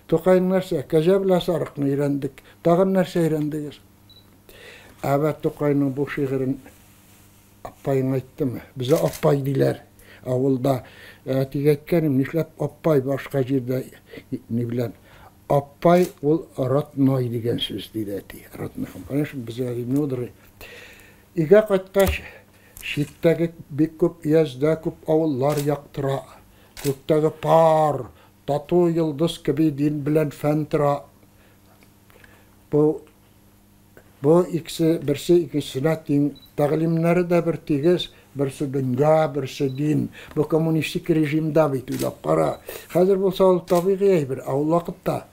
Тукайның нәрсә? Кәҗә белән сарыкны өйрәндек. Тагын нәрсә өйрәндегез? Әбә Тукайның бу шигырен аппаең әйттеме? Безгә аппай диләр авылда. Әтигә әйткәнем, нишләп аппай башка җирдә ни белән? Аппай ул родной дигән сүз, диде әти. Родной. Конечно, безгә мудрый. Өйгә кайткач, читтәге бик күп өяздә күп авыллар яктыра. Күктәге пар, тату йолдыз кеби дин белән фән тора. Бу Бу икесе берсе икенчесенә тиң, тәгълимнәре дә бер тигез, берсе дөнья, берсе дин. Бу коммунистик режимда бит, уйлап кара. Хәзер булса ул табигый әйбер, ә ул вакытта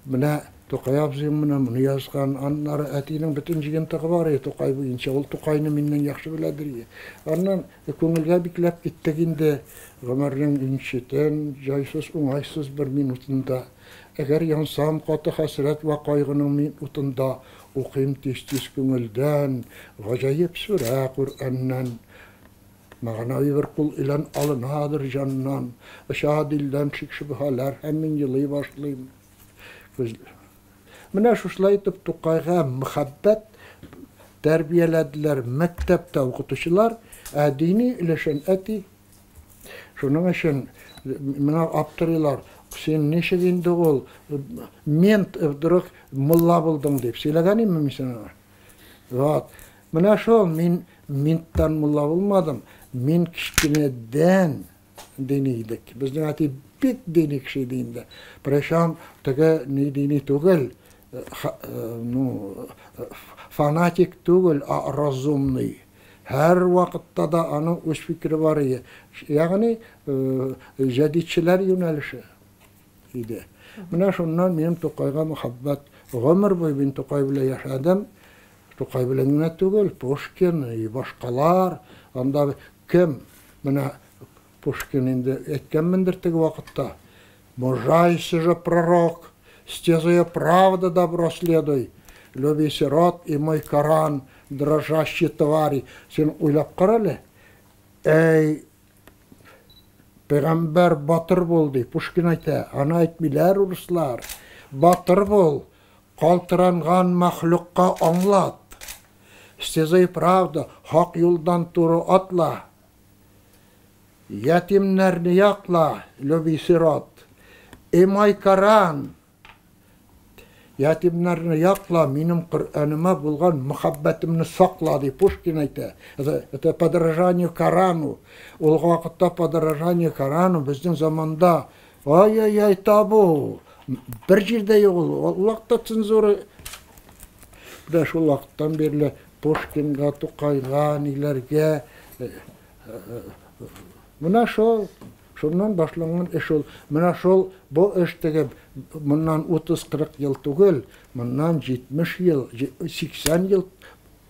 менә Тукай абзый менә моны язган, аннары әтинең бөтен җыентыгы бар иде Тукай буенча, ул Тукайны миннән яхшы беләдер иде. Аннан күңелгә бикләп киттек инде гомернең иң читен, җайсыз, уңайсыз бер минутында. Әгәр янсам каты хәсрәт вә кайгының мин утында, Укыйм тиз-тиз күңелдән, гаҗәеп сүрә Коръәннән. Мәгънәви бер кул илән алынадыр җаннан, Оча дилдән шик-шөбһәләр һәм мин елый башлыйм. Күз. Менә шушылай итеп Тукайга мәхәббәт тәрбияләделәр мәктәптә укытучылар, ә дини өлешен әти. Шуның өчен миңа аптырыйлар, син ничек инде ул мент вдруг мулла булдың дип. Сөйләгән идемме мин сиңа? Вот. Менә шул, мин менттан мулла булмадым. Мин кечкенәдән дини идек. Безнең әти бик дини кеше иде инде. Причем теге ни дини түгел, ну, фанатик түгел, а разумный. Һәрвакытта да аның үз фикере бар иде. Ягъни җәдитчеләр юнәлеше иде. Менә шуннан минем Тукайга мәхәббәт. Гомер буе мин Тукай белән яшәдем. Тукай белән генә түгел, Пушкин и башкалар. Анда кем? Менә Пушкин инде әйткәнмендер теге вакытта. Мужайся же, пророк, стезая правды добро следуй. Люби сирот и мой Коран, дрожащие твари. Син уйлап кара әле. Әй, пәйгамбәр батыр бул, ди. Пушкин әйтә. Аны әйтмиләр урыслар. Батыр бул, калтыранган мәхлукка аңлат. Стезая правда, хак юлдан туры атла. Ятимнәрне якла, люби сирот. И мой Коран, ятимнәрне якла, минем Коръәнемә булган мәхәббәтемне сакла, ди Пушкин әйтә. Это, это подражание Корану. Ул вакытта подражание Корану безнең заманда ай-яй-яй табу. Бер җирдә юк ул. Ул вакытта цензура. Менә шул вакыттан бирле Пушкинга, Тукайга, ниләргә Менә шул, шуннан башланган эш ул. Менә шул бу эш теге моннан 30-40 ел түгел, моннан 70 ел, 80 ел,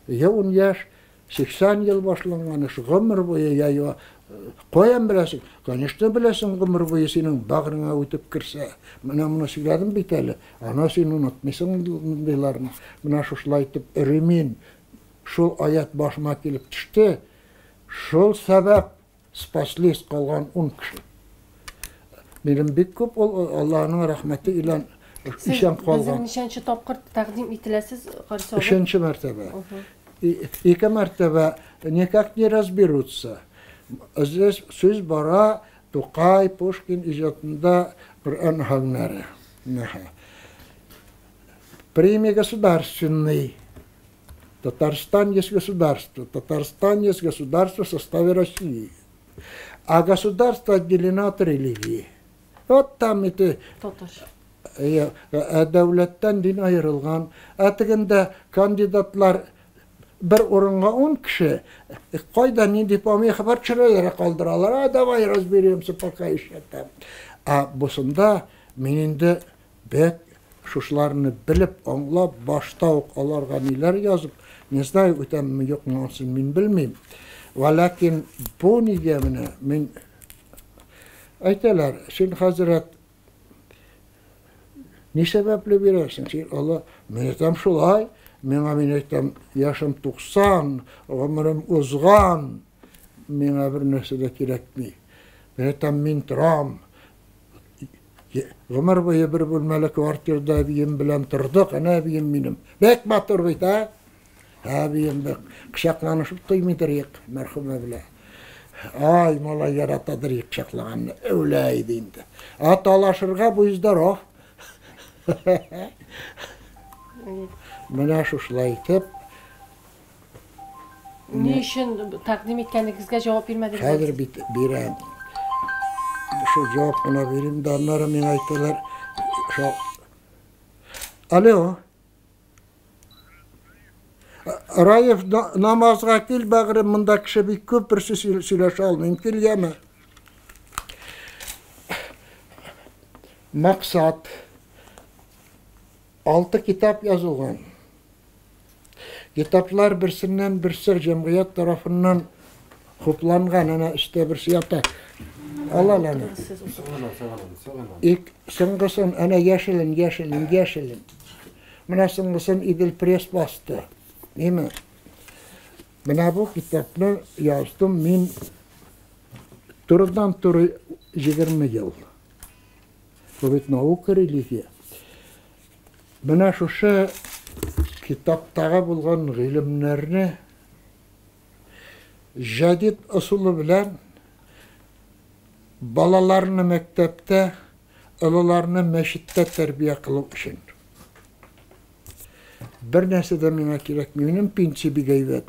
я 10 яшь, 80 ел башланган эш, гомер буе я я каян беләсең? Конечно, беләсең, гомер буе синең багрыңа үтеп керсә. Менә моны сөйләдем бит әле. Аны син онытмыйсың мондыйларны. Менә шушылай итеп өремин. Шул аят башыма килеп төште. Шул сәбәп спаслись калган 10 кеше. Минем бик күп ул Аллаһның рәхмәте илән исән калган. Безнең ничәнче тапкыр тәкъдим ителәсез, Харис абый? Өченче мәртәбә. Ике мәртәбә никак не разберутся. Здесь сүз бара Тукай, Пушкин иҗатында Коръән хәлләре. Премия государственный. Татарстан есть государство. Татарстан есть государство в составе России. А государство отделено от религии. Вот там это... Тотыш. Дәүләттән дин аерылган. Ә тегендә кандидатлар бер урынга 10 кеше, кайда нинди помеха бар, төшерәләр, калдыралар. А давай разберемся пока еще там. А бусында мин инде бек шушыларны белеп, аңлап, башта ук аларга ниләр язып, не знаю, үтәмме, юкмы, анысын мин белмим. Вәләкин бу нигә менә мин әйтәләр, син хәзрәт ни сәбәпле бирәсең? Син Алла, мин әйтәм шулай, миңа мин әйтәм, яшем 90, гомерем узган, миңа бер нәрсә дә кирәкми. Мин әйтәм, мин торам. Гомер буе бер бүлмәле квартирада әбием белән тордык. Әнә әбием минем. Бик матур бит, ә? Әбием бик кочакланышып туймыйдыр ек, мәрхүмә белән. Ай, малай яратадыр ек кочаклаганны. Үлә иде инде. Ә талашырга будь здоров. Менә шушылай итеп. Ни өчен тәкъдим иткәнегезгә җавап бирмәдегез? Хәзер бит бирәм. Шул җавап кына бирим дә, аннары миңа әйтәләр, шул. Алло. Раев, намазга кил, бәгърем, монда кеше бик күп, берсе сөйләшә алмыйм. Кил, яме. Максат. 6 китап язылган. Китаплар берсеннән берсе җәмгыять тарафыннан хупланган, әнә өстә берсе ята. Ал ал аны. Ик соңгысын, әнә яшелен, яшелен, яшелен. Менә соңгысын Идел пресс басты. Ниме? Менә бу китапны яздым мин турыдан-туры 20 ел. Бу бит наука, религия. Менә шушы китаптагы булган гыйлемнәрне җәдид ысулы белән балаларны мәктәптә, олыларны мәчеттә тәрбия кылу өчен. Бер нәрсә дә миңа кирәкми. Минем пенсия бик әйбәт.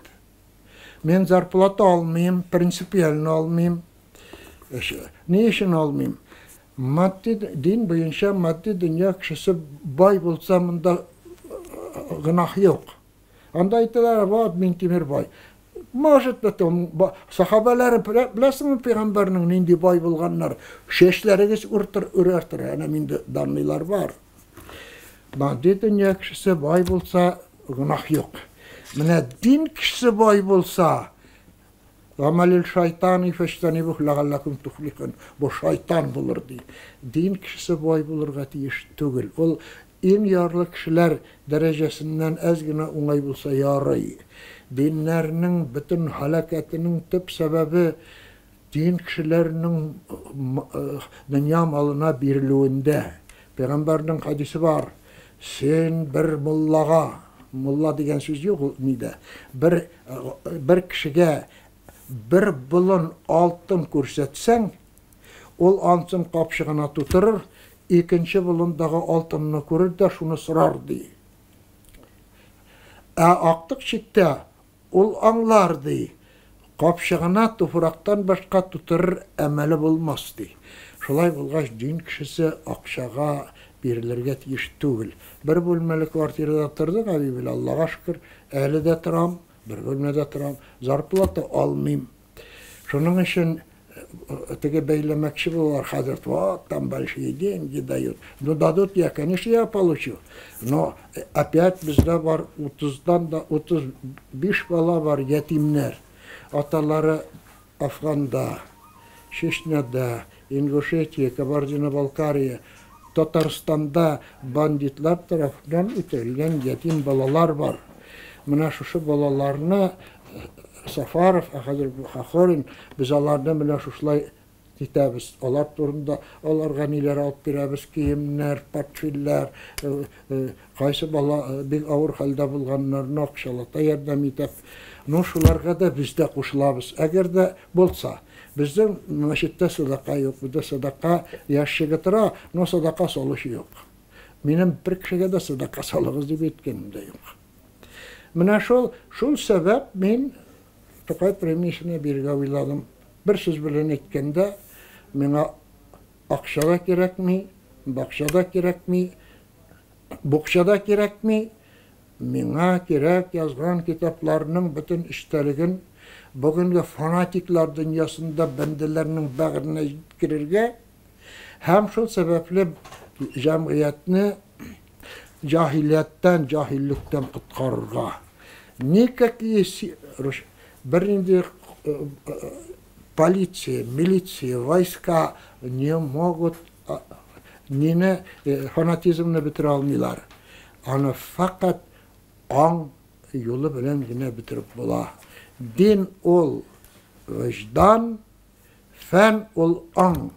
Мин зарплата алмыйм, принципиально алмыйм. Ни өчен алмыйм? Матди дин буенча матди дөнья кешесе бай булса монда гөнаһ юк. Анда әйтәләр, вот Минтимер бай. Может быть, он сахабалары беләсеңме пәйгамбәрнең нинди бай булганнар? Чәчләрегез үртер, үрәтер. Әнә миндә данныйлар бар. Матди дөнья кешесе бай булса гөнаһ юк. Менә дин кешесе бай булса, Гамалил шайтани фәчтәнибух ләгалләкум туфлихун. Бу шайтан булыр ди. Дин кешесе бай булырга тиеш түгел. Ул иң ярлы кешеләр дәрәҗәсеннән әз генә уңай булса ярый. Диннәрнең бөтен һәлакәтенең төп сәбәбе дин кешеләренең дөнья малына бирелүендә. Пәйгамбәрнең хәдисе бар. Син бер муллага, мулла дигән сүз юк ул нидә, бер бер кешегә бер болын алтын күрсәтсәң, ул ансын капчыгына тутырыр, икенче болындагы алтынны күрер дә шуны сорар ди. Ә актык чиктә ул аңлар ди, капчыгына туфрактан башка тутырыр әмәле булмас ди. Шулай булгач, дин кешесе акчага бирелергә тиеш түгел. Бер бүлмәле квартирада тордык, әби белән, Аллага шөкер, әле дә торам, бер бүлмәдә торам, зарплата алмыйм. Шуның өчен теге бәйләмәкче булалар хәзер, вот там большие деньги дают. Ну дадут, я, конечно, я получу. Но опять бездә бар 30-дан да 35 бала бар ятимнәр. Аталары Афганда, Чечняда, Ингушетия, Кабардино-Балкария, Татарстанда бандитлар тарафыннан үтерелгән ятим балалар бар. Менә шушы балаларны Сафаров, ә хәзер Хохорин, без аларны менә шушылай итәбез. Алар турында аларга ниләр алып бирәбез, киемнәр, портфельләр, кайсы бала бик авыр хәлдә булганнарны акчалата ярдәм итеп. Ну, шуларга да без дә кушылабыз. Әгәр дә булса, безнең мәчеттә садака юк, бездә садака ящигы тора, но садака салучы юк. Минем бер кешегә дә садака салыгыз дип әйткәнем дә юк. Менә шул, шул сәбәп мин Тукай премиясенә бирергә уйладым. Бер сүз белән әйткәндә, миңа акча да кирәкми, бакча да кирәкми, букча да кирәкми. Миңа кирәк язган китапларның бөтен эчтәлеген бүгенге фанатиклар дөньясында бәндәләрнең бәгыренә җиткерергә һәм шул сәбәпле җәмгыятьне җаһилияттән, җаһиллектән коткарырга. Никакие бернинди полиция, милиция, войска не могут нине фанатизмны бетерә алмыйлар. Аны фақат аң юлы белән генә бетереп була. Дин ул вөҗдан, фән ул аң.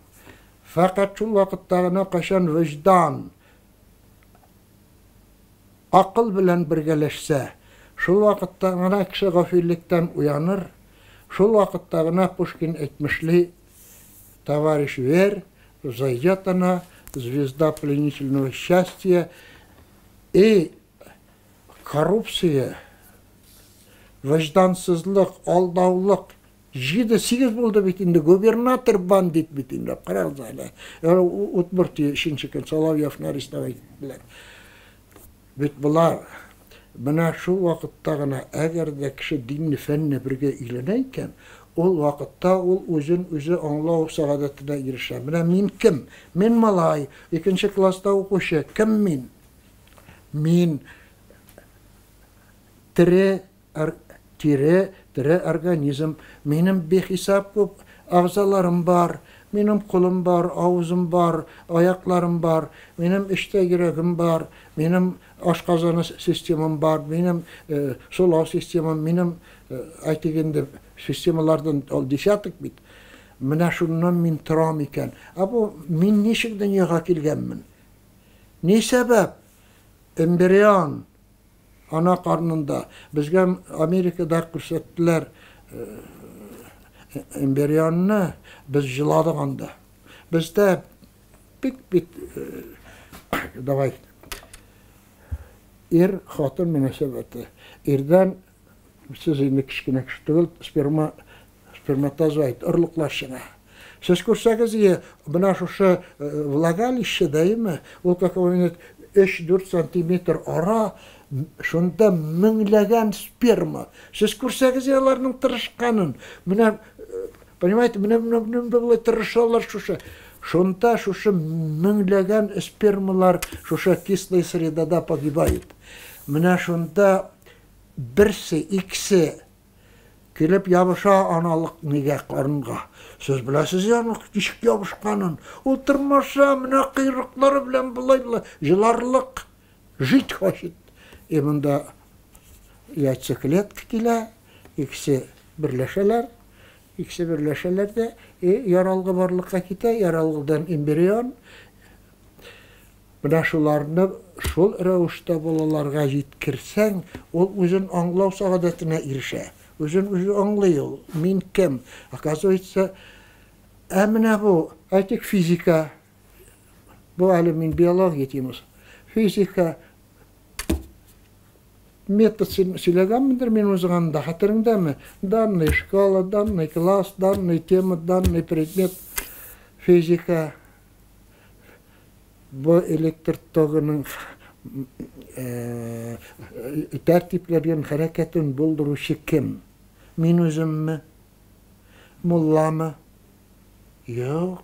Фәкать шул вакытта гына, кайчан вөҗдан акыл белән бергәләшсә, шул вакытта гына кеше гафиллектән уяныр, шул вакытта гына Пушкин әйтмешли, товарищ верь, взойдет она, звезда пленительного счастья, и коррупция, вөҗдансызлык, алдаулык, 7-8 булды бит инде, губернатор бандит бит инде, карагыз әле. Удмуртия өченче көн Соловьевны арестовать иттеләр. Бит болар менә шул вакытта гына, әгәр дә кеше динне, фәнне бергә өйрәнә икән, ул вакытта ул үзен үзе аңлау сәгадәтенә ирешә. Менә мин кем? Мин малай, икенче класста укучы. Кем мин? Мин тере тире, тере организм. Минем бихисап күп әгъзаларым бар. Минем кулым бар, авызым бар, аякларым бар. Минем эчтә йөрәгем бар. Минем ашказаны системам бар. Минем сулау системам, минем, әйтик инде, системалардан ул десяток бит. Менә шуннан мин торам икән. Ә бу мин ничек дөньяга килгәнмен? Ни сәбәп? Эмбрион ана карнында. Безгә Америкада күрсәттеләр эмбрионны, без җыладык анда. Бездә бик бит, давай, ир хатын мөнәсәбәте. Ирдән, сез инде кечкенә кеше түгел, сперма, сперматозоид, орлыклар чыга. Сез күрсәгез, менә шушы влагалище дәйме, ул какой-нибудь 3-4 сантиметр ара, шунда меңләгән сперма. Сез күрсәгез аларның тырышканын. Менә, понимаете, менә менә болай тырышалар шушы. Шунда шушы меңләгән спермалар шушы кислый средада погибает. Менә шунда берсе, икесе килеп ябыша аналык нигә, карынга. Сез беләсез аның ничек ябышканын. Ул тырмаша, менә койрыклары белән болай-болай җыларлык, жить хочет. И монда яйцеклетка килә, икесе берләшәләр, икесе берләшәләр дә, и яралгы барлыкка китә, яралгыдан эмбрион. Менә шуларны шул рәвештә балаларга җиткерсәң, ул үзен аңлау сәгадәтенә ирешә. Үзен үзе аңлый ул. Мин кем? Оказывается, ә менә бу, әйтик, физика. Бу әле мин биология темасы. Физика метод сөйләгәнмендер мин узганда, хәтереңдәме? Данный школа, данный класс, данный тема, данный предмет, физика. Бу электр тогының тәртипләнгән хәрәкәтен булдыручы кем? Мин үземме? Мулламы? Юк.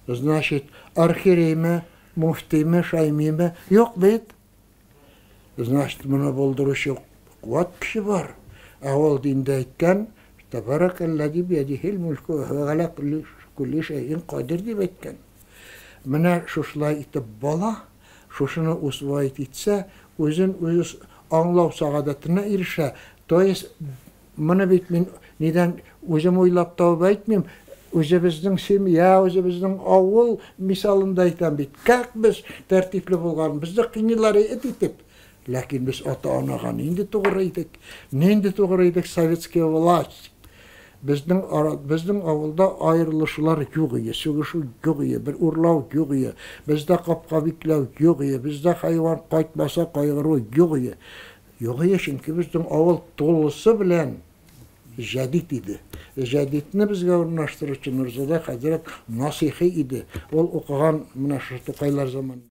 Значит, архиерейме, муфтиме, шаймиме? Юк бит. Значит, моны булдыручы куәт көче бар. Ә ул диндә әйткән, Тәбәрәкәлләзи биядихил мөлкү вә һүә галә кулли шәйин кадир дип әйткән. Менә шушылай итеп бала шушыны усвоить итсә, үзен үзе аңлау сәгадәтенә ирешә. То есть, моны бит мин нидән үзем уйлап табып әйтмим, үзебезнең семья, үзебезнең авыл мисалында әйтәм бит. Как без тәртипле булган, безне кыйныйлар эт итеп. Ләкин без ата-анага нинди тугры идек, нинди тугры идек советская власть. Безнең ара, безнең авылда аерылышулар юк иде, сугышу юк иде, бер урлау юк иде. Бездә капка бикләү юк иде, бездә хайван кайтмаса кайгыру юк иде. Юк иде, чөнки безнең авыл тулысы белән җәдит иде. Җәдитне безгә урнаштыручы Нурзада хәзрәт Насихи иде. Ул укыган менә шушы Тукайлар заманында.